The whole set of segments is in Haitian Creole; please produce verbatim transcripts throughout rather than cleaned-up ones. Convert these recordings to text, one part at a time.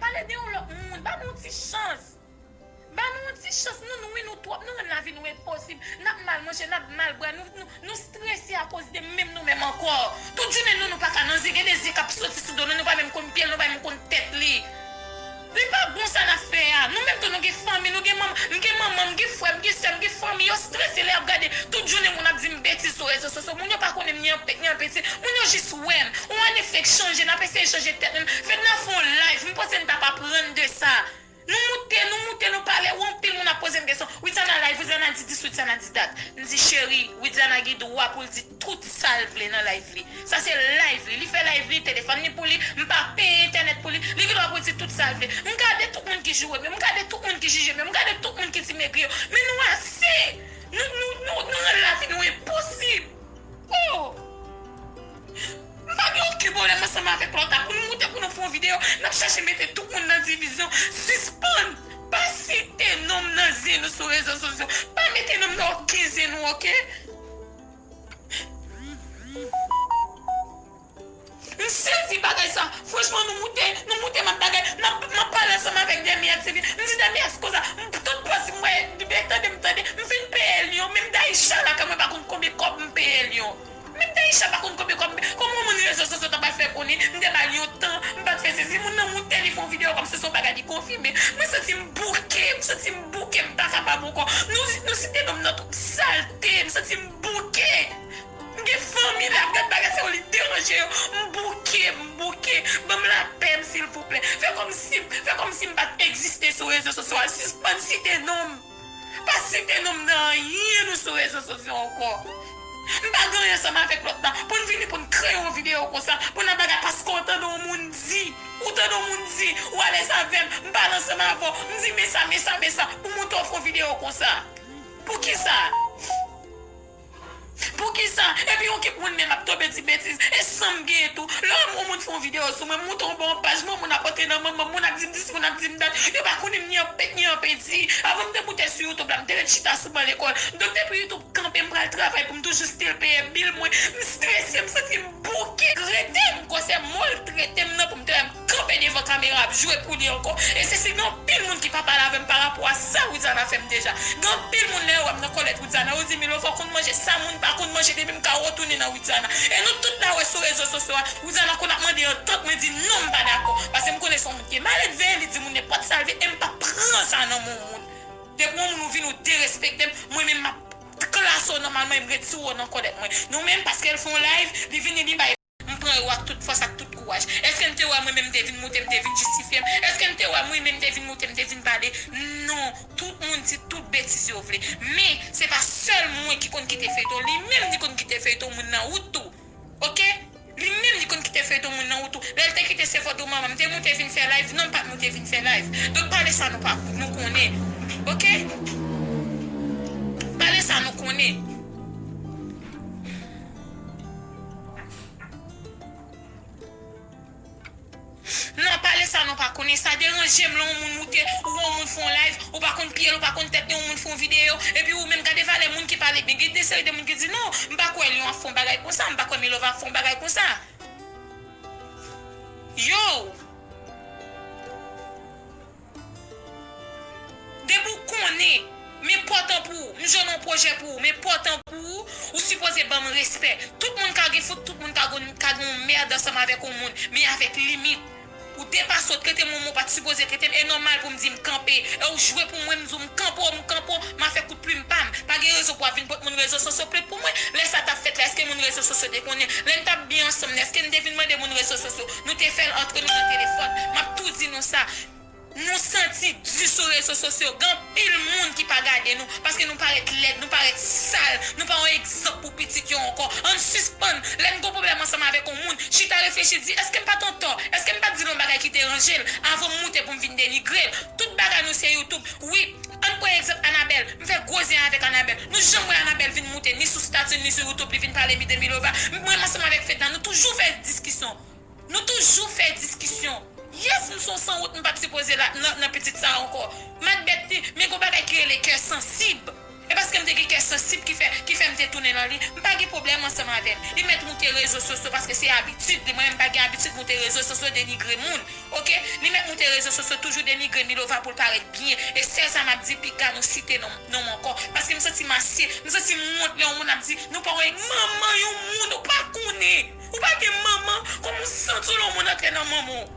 Pale de yon lòt moun. Ba nou yon ti chans. Ba nou yon ti chans. Nou, nou, wi, nou twòp. Nou rann lavi nou enposib. N ap mal manje, n ap mal bwè. Nou, nou, nou strese akoz de menm nou menm ankò. Tout jounen nou, nou pa ka nan zye. Gen de zye k ap soti sou do nou. Nou pa menm konn pye l, nou pa menm konn tèt li. Li pa bon sa n ap fè a. Nou menm tou nou gen fanmi, nou gen manman, m gen manman, m gen frè, m gen sè, m gen fanmi, yo strese lè y ap gade tout jounen moun ap di m betiz sou rezo sosyo. Moun yo pa konnen m ni an pet ni an peti. Moun yo jis wè m. Yon ane fenk chanje, n ap eseye chanje tèt nou. Fedna fè yon live, m panse n t ap aprann de sa. Nou moute, nou moute, nou pale, ou anpil moun ap poze m kesyon. Widiana live, Widiana di dis, Widiana di dat. M di cheri, Widiana gen dwa pou l di tout sa l vle nan live li. Sa se live li. Li fè live li, telefòn li pou li, m pa peye entènèt pou li. Li gen dwa pou l di tout sa l vle. M gade tout moun ki joure m yo, m gade tout moun ki jije m yo, m gade tout moun ki di m egri yo. Men nou ase! Nou, nou, nou, nou rann lavi nou enposib! Oh! M pa gen okenn pwoblèm ansanm avèk lòt la. Pou nou moute, pou nou fè yon videyo, n ap chache mete tout moun nan divizyon. Sispann! Pa site non m nan zen nou sou rezo sosyo. Pa mete non m nan okenn zen nou, oke? M sezi bagay sa. Franchman, nou moute, nou moute, m ap bagay, m ap, m ap pale ansanm avèk Dèmiyèt T V. M di Dèmiyèt konsa, m, tout pòs m wè, tande m tande, m fin peye l yon. Menm Daïcha la, kè mwen pa konn konbyen kòb m peye l yon. Menm Daïcha pa konn konbyen kòb m peye. Kòman moun rezo sosyo ta pral fè konnen, m te ba l yon tan, m pa t fè sezi, moun nan moute, li fè yon videyo kòmsi se yon bagay li konfime. Mwen santi m bouke, m santi m bouke, m pa kapab ankò. Nou, nou site non m nan tout salte, m santi m bouke. M gen fanmi la ap gad bagay sa yo, li deranje yo. M bouke, m bouke. Ban m lapè m, silvouplè. Fè kòmsi, fè kòmsi m pa t egziste sou rezo sosyo a. Sispann site non m. Pa site non m nan anyen nou sou rezo sosyo ankò. M pa gen anyen ansanm avèk lòt la. Pou n vini pou n kreye yon videyo konsa, pou n ap bagay paske w tande yon moun di, ou tande yon moun di, ou alèz avè m, m pale ansanm avè w, m di men sa, men sa, men sa, pou montre w fè yon videyo konsa. Poukisa? Poukisa? Epi yon kip moun menm ap tonbe di betiz. E san m genyen tou. Lè yon moun fè yon videyo sou mwen, m moute yon bò yon paj, mwen moun ap antre nan manman m, moun ap di m dis, moun ap di m dat. Yo pa konnen m ni an pet, ni an penti. Avan m te moute sou YouTube la, m te ret chita sou ban lekòl. Donk depi YouTube kanpe, m pral travay pou m toujou still peye bil mwen. M strese, m santi m bouke. Trete m kòmsi mòl trete m nan pou m te wè m kanpe devan kamera ap jwe pou li ankò. E se si gen anpil moun ki pa pale avè m pa rapò a sa Widiana fè m deja. Gen anpil moun lè yo wè m nan kòlèt Widiana, yo di Milova konn manje sa moun pa konn manje depi m ka retounen nan Widiana. E nou tout la wè sou rezo sosyo a, Widiana konn ap mande antant, mwen di non m pa dakò. Paske m konnen se yon moun ki maledve, li di moun nenpòt sa l vle, e m pa pran sa nan men yon moun. Depi yon moun ou vin ou derespekte m, mwen menm m ap klase w nòmalman e m retire w nan kòlèt mwen. Nou menm, paske l fè yon live, li vini li bay M pran yo ak tout fòs, ak tout kouraj. Èske n te wè mwen menm m te vin moute, m te vin jistifye m? Èske n te wè mwen menm m te vin moute, m te vin pale? Non, tout moun di tout betiz yo vle. Men, se pa sèl mwen ki konn kite feyton, li menm li konn kite feyton moun nan wout tou. Oke? Li menm li konn kite feyton moun nan wout tou. Lè l te kite se foto manman m te moute vin fè live, non m pa t moute vin fè live. Donk pale sa nou pa, nou konnen. Oke? Pale sa nou konnen. Non, pale sa nou pa konnen. Sa deranje m lè yon moun moute, ou wè yon moun fè yon live, ou pa konn pye l, ou pa konn tèt li, yon moun fè yon videyo, epi ou menm gade valè moun ki pale byen. Gen de seri de moun ki di, non, m pa kwè Lyon ap fè yon bagay konsa, m pa kwè Milova ap fè yon bagay konsa. Yo! Depi w konnen, m enpòtan pou ou, m jwenn yon pwojè pou ou, m enpòtan pou ou, ou sipoze ban m respè. Tout moun ka gen fout, tout moun ka gon, ka gen yon mèd ansanm avèk yon moun, men avèk limit. Ou depase, w trete m yon moun w pa t sipoze trete m, e nòmal pou m di m kanpe. E w jwe pou mwen, m di w m kanpe w, m kanpe w, m a fè kout plim pa m. Pa gen rezon pou w ap vin pot moun rezo sosyo plent pou mwen. Lè sa t ap fèt la, èske moun rezo sosyo te konnen? Lè n t ap byen ansanm nan, èske n te vin mande moun rezo sosyo? Nou te fè l antre nou nan telefòn. M ap tou di nou sa. Nou santi di sou rezo sosyo. Gen anpil moun ki pa gade nou paske nou parèt lèd, nou parèt sal, nou pa yon egzanp pou pitit yo ankò. Ann sispann, lè n gon pwoblèm ansanm avèk yon moun, chita reflechi, di, èske m pa t antò? Èske m pa t di l yon bagay ki deranje l avan m moute pou m vin denigre l? Tout bagay nou se YouTube. Wi, ann pran egzanp Anabèl. M fè gwo zen avèk Anabèl. Nou janm wè Anabèl vin moute ni sou stati l, ni sou YouTube, li vin pale de Milova. Mwen ansanm avèk Fedna, nou toujou fè diskisyon. Nou toujou fè diskisyon. Yes, m se yon sanwont, m pa t sipoze la nan, nan pitit sa a ankò. Macbeth di, men gon bagay ki rele kè sansib. E paske m te gen kè sansib ki fè, ki fè m te tounen nan li. M pa gen pwoblèm ansanm avè l. Li mèt moute rezo sosyo paske se abitid li. Mwen menm m pa gen abitid moute rezo sosyo denigre moun. Oke? Li mèt moute rezo sosyo toujou denigre Milova pou l parèt byen. E sèl sa m ap di, piga nou site non, non m ankò. Paske m santi m ase, m santi m wont lè yon moun ap di, nou pa wè manman yon moun, ou pa konnen. Ou pa gen manman, kòman w santi w lè yon moun antre nan manman w?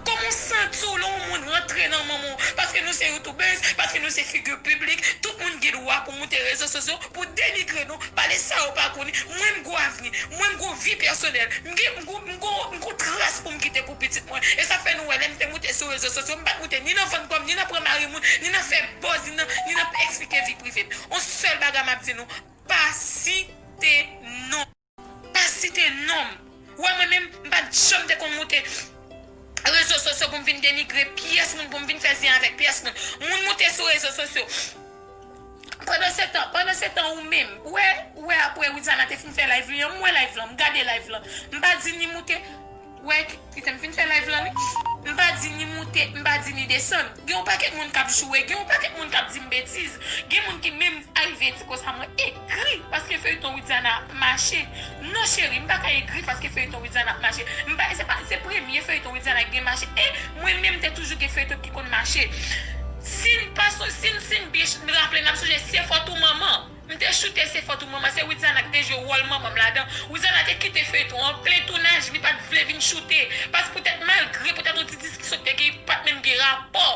Kòman w santi w lè yon moun rantre nan manman w? Paske nou se youtubers, paske nou se figi piblik, tout moun gen dwa pou moute rezo sosyo, pou denigre nou, pale sa yo pa konnen. Mwen m gwo avni, mwen m gwo vi pèsonèl, m gen, m gwo, m gwo, m gwo tras pou m kite pou pitit mwen. E sa fè nou wè lè m te moute sou rezo sosyo, m pa t moute ni nan vann kò m, ni nan pran mari moun, ni nan fè buzz, ni nan, ni nan eksplike vi prive m. On sèl bagay m ap di nou, pa site non. Pa site non m. Ou wè mwen menm, m pa t janm te konn moute rezo sosyo pou m vin denigre pyès moun, pou m vin fè zen avèk pyès moun. Moun moute sou rezo sosyo. Pandan se tan, pandan se tan ou menm, ou wè, ou wè apre Widiana te fin fè live li an, m wè live lan, m gade live lan. M pa di ni moute, wè, kite m fin fè live lan wi. M pa di ni moute, m pa di ni desann. Gen yon pakèt moun k ap joure, gen yon pakèt moun k ap di m betiz. Gen moun ki menm arive di konsa mwen egri paske feyton Widiana ap mache. Non cheri, m pa ka egri paske feyton Widiana ap mache. M pa, se pa, se premye feyton Widiana ki gen mache. E mwen menm te toujou gen feyton ki konn mache. Si n pa sou, si n, si n byen raple, n ap sonje Se fòt ou manman. M te choute Se fòt ou manman, se Widiana ki te jwe wòl manman m ladan. Widiana te kite feyton an plen tounaj, li pa t vle vin choute. Paske poutèt malgre, poutèt yon ti diskisyon ki te gen, pa t menm gen rapò.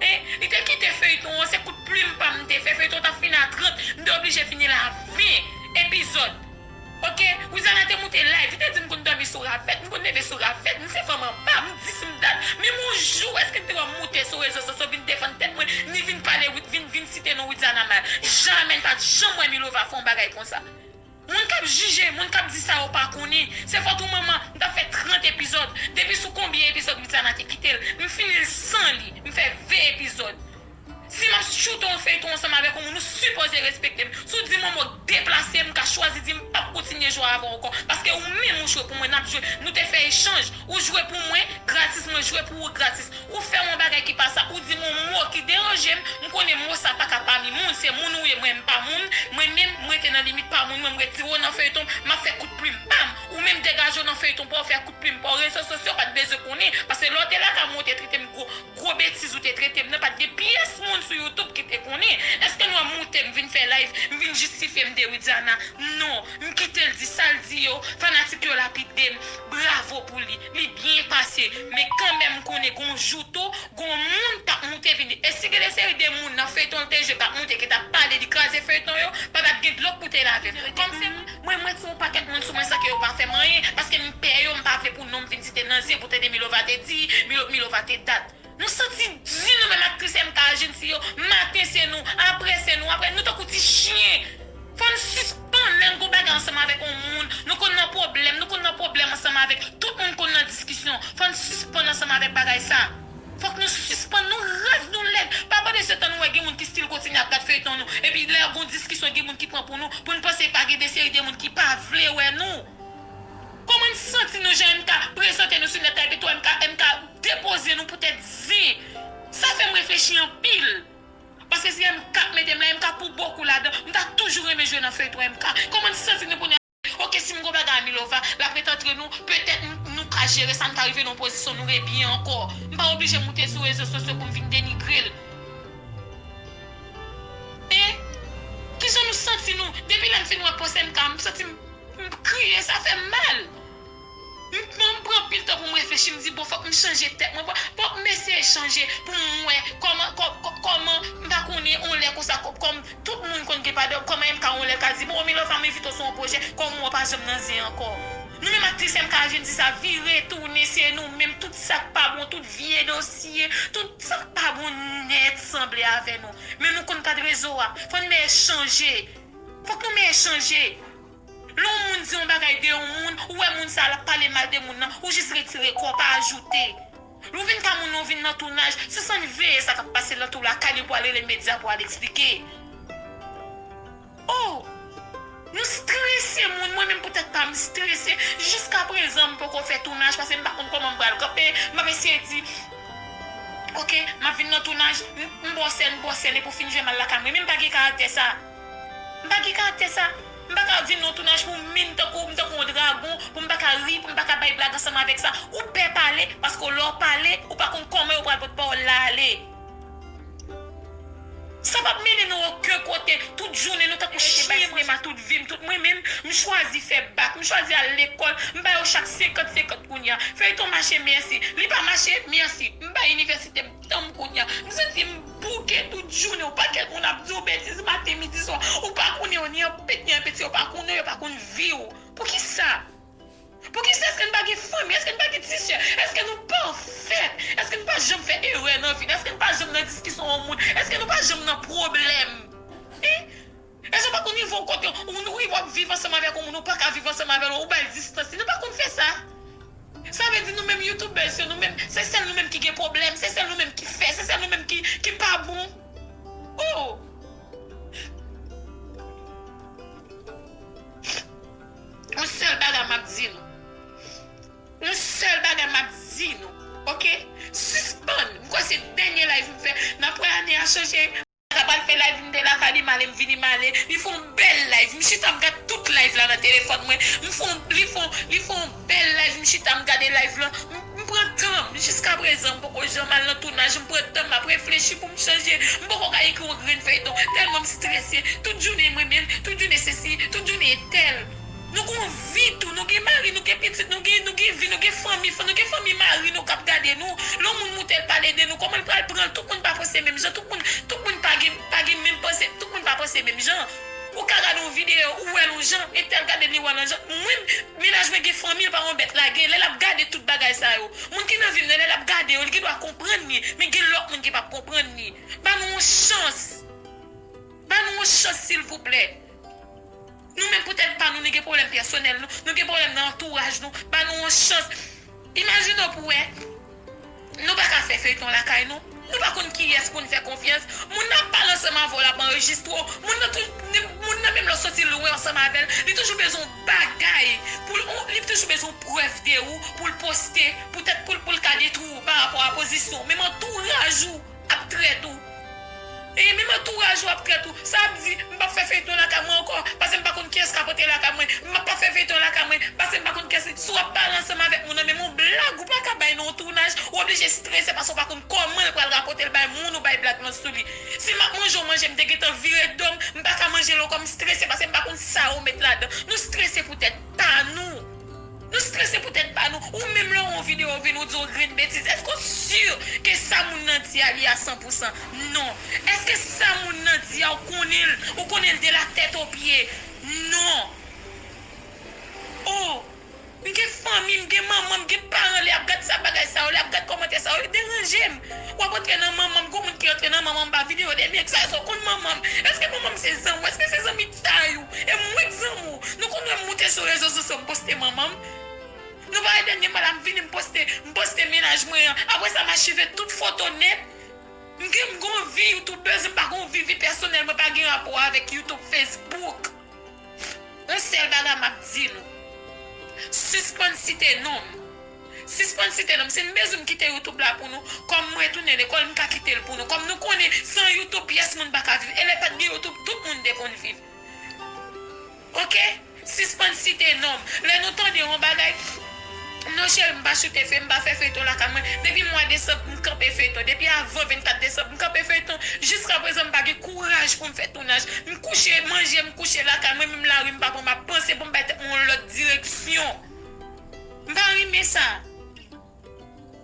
Hein? Li te kite feyton an, se kout plim pa m te fè. Feyton t ap fini a trant, m te oblije fini l a ven epizòd. Oke, Widiana te moute live, li te di m konn dòmi sou ravèt, m konn leve sou ravèt, m se fanm anba, m dis m dat. Menm yon jou, èske m te wè m moute sou rezo sosyo vin defann tèt mwen, ni vin pale, vin, vin site non Widiana mal? Jamè, m pa t janm wè Milova fè yon bagay konsa. Moun k ap jije, moun k ap di sa yo pa konnen. Se fòt ou manman, m t ap fè trant epizòd. Depi sou konbyen epizòd Widiana te kite l? M fini l san li. M fè ven epizòd. Si m ap choute yon feyton ansanm avèk yon moun, ou sipoze respekte m. Si w di m yon mo k deplase, m ka chwazi di m p ap kontinye jwe avè w ankò. Paske ou menm ou jwe pou mwen, n ap jwe. Nou te fè echanj. Ou jwe pou mwen gratis, mwen jwe pou ou gratis. Ou fè yon bagay ki pa sa, ou di m yon mo ki deranje m, m konnen mo sa pa ka pami moun, se moun ou ye, mwen m pa moun, mwen menm, m rete nan limit pa moun, mwen m retire w nan feyton, m ap fè kout plim pa m, ou menm degaje w nan feyton pa w, fè kout plim pa w, rezo sosyo pa t bezwen konnen, paske lè w te lakay mwen, ou te trete m gwo, gwo betiz ou te trete m nan, pa t gen pyès moun sou YouTube ki te konnen. Èske nou ap moute m vin fè live, m vin jistifye m de Widiana? Non, m kite l di sa l di yo, fanatik yo lapide m, bravo pou li, li byen pase, men kanmenm m konnen gon jou tou, gon moun k ap moute vini. E si gen de seri de moun nan feyton l te jwe k ap moute ki t ap pale, li kraze feyton yo, pa t ap gen dlo k pou te lave m. Kòm se mwen, mwen, mwen ti yon pakèt moun sou mwen san ke yo pa fè m anyen, paske m pè yo, m pa vle pou non m vin site nan zen, pou tande Milova te di, Milo, Milova te dat. Nou santi di nou menm aktris M K Agency yo, maten se nou, apre se nou, apre nou tankou ti chen. Fò n sispann lè n gon bagay ansanm avèk yon moun, nou konn nan pwoblèm, nou konn nan pwoblèm ansanm avèk, tout moun konn nan diskisyon. Fò n sispann ansanm avèk bagay sa. Fòk nou sispann, nou raz, nou lèd. Pa pandan se tan nou wè gen moun ki still kontinye ap gad feyton nou. Epi lè gon diskisyon, gen moun ki pran pou nou, pou n panse pa gen de seri de moun ki pa vle wè nou. Kòman n santi nou jan M K prezante nou sou nèt la epi tou M K, M K depoze nou poutèt zen? Sa fè m reflechi anpil. Paske se M K k mete m la, M K pou bokou ladan. M ta toujou renmen jwe nan feyton M K. Kòman n santi nou kounye a? Oke, si m gon bagay a Milova, l ap ret antre nou, petèt n, nou ka jere sa, n ka rive nan yon pozisyon nou rebyen ankò. M pa oblije moute sou rezo sosyo pou m vin denigre l. E kijan nou santi nou? Depi lè m fin wè pòs M K, m santi m, m kriye, sa fè m mal. M, m pran anpil tan pou m reflechi, m di, bon, fòk m chanje tèt mwen, fòk, fòk m eseye chanje pou m wè kòman, kò-, kò-, kòman, m pa konnen, yon lè konsa, kò-, kòm tout moun konn gen pa de, kòman M K yon lè ka di, bon, Milova, m envite w sou yon pwojè, kòm ou pa janm nan zen ankò. Nou menm aktris M K Agency sa, vire tounen, se nou menm, tout sa k pa bon, tout vye dosye, tout sa k pa bon nèt sanble avè nou. Men nou konn gad rezo a, fò n men chanje. Fòk nou men chanje. Lè yon moun di yon bagay de yon moun, ou wè moun sa a l ap pale mal de moun nan, ou jis retire kò w, pa ajoute. Lè w vin ka moun nan, w vin nan tounaj, sispann veye sa k ap pase lantou lakay li pou al rele medya pou al eksplike. Oh! Nou strese moun, mwen menm poutèt pa m, m strese. Jiskaprezan, m poko fè tounaj, paske m pa konn kòman m pral kanpe, m ap eseye di, oke, m ap vin nan tounaj, m, m bòsè, m bòsè, epi w fin jwe m al lakay mwen, men m pa gen karaktè sa. M pa gen karaktè sa. M pa ka vin nan tounaj pou m min tankou, m tankou yon dragon, pou m pa ka ri, pou m pa ka bay blag ansanm avèk sa. Ou pè pale, paske lè w pale, p ap mennen nou okenn kote. Tout jounen nou tankou chen. Mwen menm, tout vi m, tout mwen menm, m chwazi fè bak, m chwazi al lekòl, m ba yo chak senkant senkant kounye a. Feyton mache, mèsi. Li pa mache, mèsi. M bay inivèsite m tan m kounye a. M santi m bouke tout jounen. Yon pakèt moun ap di w betiz maten, midi, swa. Ou pa konnen yo, ni anpèt, ni anpèt, yo pa konnen, yo pa konn vi w. Poukisa? Poukisa? Èske n pa gen fanmi? Èske n pa gen ti sè? Èske nou pafèt? Èske n pa janm fè erè nan vi n? Èske n pa janm nan diskisyon yon moun? Èske nou pa janm nan pwoblèm? Hein? Èske w pa konn rive yon kote, ou, ou rive w ap viv ansanm avèk yon moun, ou pa ka viv ansanm avè l, ou ba l distans li? Nou pa konn fè sa. Sa vle di nou menm youtubers yo, nou menm, se sèl nou menm ki gen pwoblèm, se sèl nou menm ki fè, se sèl nou menm ki, ki pa bon. Oh! Yon sèl bagay m ap di nou. Yon sèl bagay m ap di nou, oke? Sispann. M kwè se dènye live m fè. N ap wè ane a chanje. Sa pral fè live, m te lakay li, m ale, m vini, m ale. Li fè yon bèl live. M chita, m gad tout live la nan telefòn mwen. M fè yon, li fè yon, li fè yon bèl live. M chita, m gade live la. M, m pran tan m. Jiskaprezan, m poko janm al nan tounaj. M pran tan m, m ap reflechi pou m chanje. M poko ka ekri yon grenn feyton. Tèlman m strese. Tout jounen mwen menm. Tout jounen sesi. Tout jounen entèl. Nou gon vi tou, nou gen mari, nou gen pitit, nou gen, nou gen vi, nou gen fanmi, nou gen fanmi mari nou k ap gade nou. Lè yon moun moute l pale de nou, kòman l pral pran l? Tout moun pa panse menm jan, tout moun, tout moun pa gen, pa gen menm panse, tout moun pa panse menm jan. Ou ka gade yon videyo, ou wè l yon jan, entèl gade l, li wè l yon jan. Mwen, mennaj mwen gen fanmi, l pa yon bèt lage. Lè l ap gade tout bagay sa yo, moun ki nan vi m nan, lè l ap gade yo, li gendwa konprann li, men gen lòt moun ki p ap konprann li. Ban nou yon chans. Ban nou yon chans, silvouplè. Nou menm pou tèt pa nou, nou gen pwoblèm pèsonèl nou, nou gen pwoblèm nan antouraj nou, ba nou yon chans. Imajine w pou wè, nou pa ka fè feyton lakay nou, nou pa konn kiyès pou n fè konfyans. Moun nan ap pale ansanm avè w, l ap anrejistre w. Moun nan tou, moun nan menm lè w soti lwen ansanm avè l, li toujou bezwen yon bagay pou l, li toujou bezwen yon prèv de ou pou l poste, poutèt pou l, pou l ka detwi w pa rapò a pozisyon w. Menm antouraj ou ap trèt ou. E menm antouraj ou ap trèt ou. Sa ap di, m p ap fè feyton lakay mwen ankò, paske m pa konn kiyès k ap antre lakay mwen. M p ap fè feyton lakay mwen, paske m pa konn kiyès. Si w ap pale ansanm avèk moun nan, menm yon blag ou pa ka bay nan yon tounaj, ou oblije strese paske w pa konn kòman l pral rakonte l bay moun ou bay blag lan sou li. Si m ap manje yon manje, m te gentan vire do m, m pa ka manje l ankò, m strese paske m pa konn sa yo met ladan. Nou strese poutèt pa nou. Nou strese poutèt pa nou. Ou menm lè w wè yon videyo vin, ou di yon grenn betiz. Èske w si ke sa moun nan di a li a san pou san? Non. Èske sa moun nan di a ou konnen l? Ou konnen l de la tèt o pye? Non. Oh! M gen fanmi, m gen manman, m gen paran, lè y ap gad sa bagay sa yo, lè y ap gad kòmantè sa yo, yo deranje m. W ap antre nan manman m, gon moun ki antre nan manman m pa videyo de m, sa yo konn manman m. Èske manman m se zanmi w? Èske se zanmitay ou? E mwen k zanmi w? Nou konn wè m moute sou rezo sosyo, m poste manman m. Nou pa wè dènyèman la, m vini, m poste, m poste mennaj mwen an. Apre sa, m achive tout foto nèt. M gen, m gon vi youtubèz, m pa gon vi, vi pèsonèl, mwen pa gen rapò avèk YouTube, Facebook. Yon sèl bagay m ap di nou. Sispann site non m. Sispann site non m. Si n bezwen m kite YouTube la pou nou, kòm m retounen lekòl, m ka kite l pou nou. Kòm nou konnen, san YouTube, pyès moun pa ka viv. E lè pa t gen YouTube, tout moun te konn viv. Oke? Sispann site non m. Lè nou tande yon bagay, non cheri, m pa choute fe, m pa fè feyton lakay mwen. Depi mwa desanm, m kanpe feyton. Depi avan vennkat desanm, m kanpe feyton. Jiskaprezan, m pa gen kouraj pou m fè tounaj. M kouche, manje, m kouche lakay mwen, menm lari m pa pran, m ap panse pou m bay tèt mwen yon lòt direksyon. M pa renmen sa.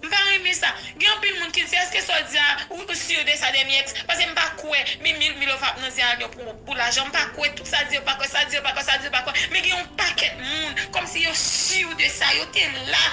M pa renmen sa. Gen anpil moun ki di, èske sa w di a, ou, ou si de sa de mi ex? Paske m pa kwè, mi, mi, Milova ap nan zye a pou, pou lajan. M pa kwè, tout sa di yo pa kwè, sa di yo pa kwè, sa di yo pa kwè. Men gen yon pakèt moun, kòmsi yo si de sa, yo te la,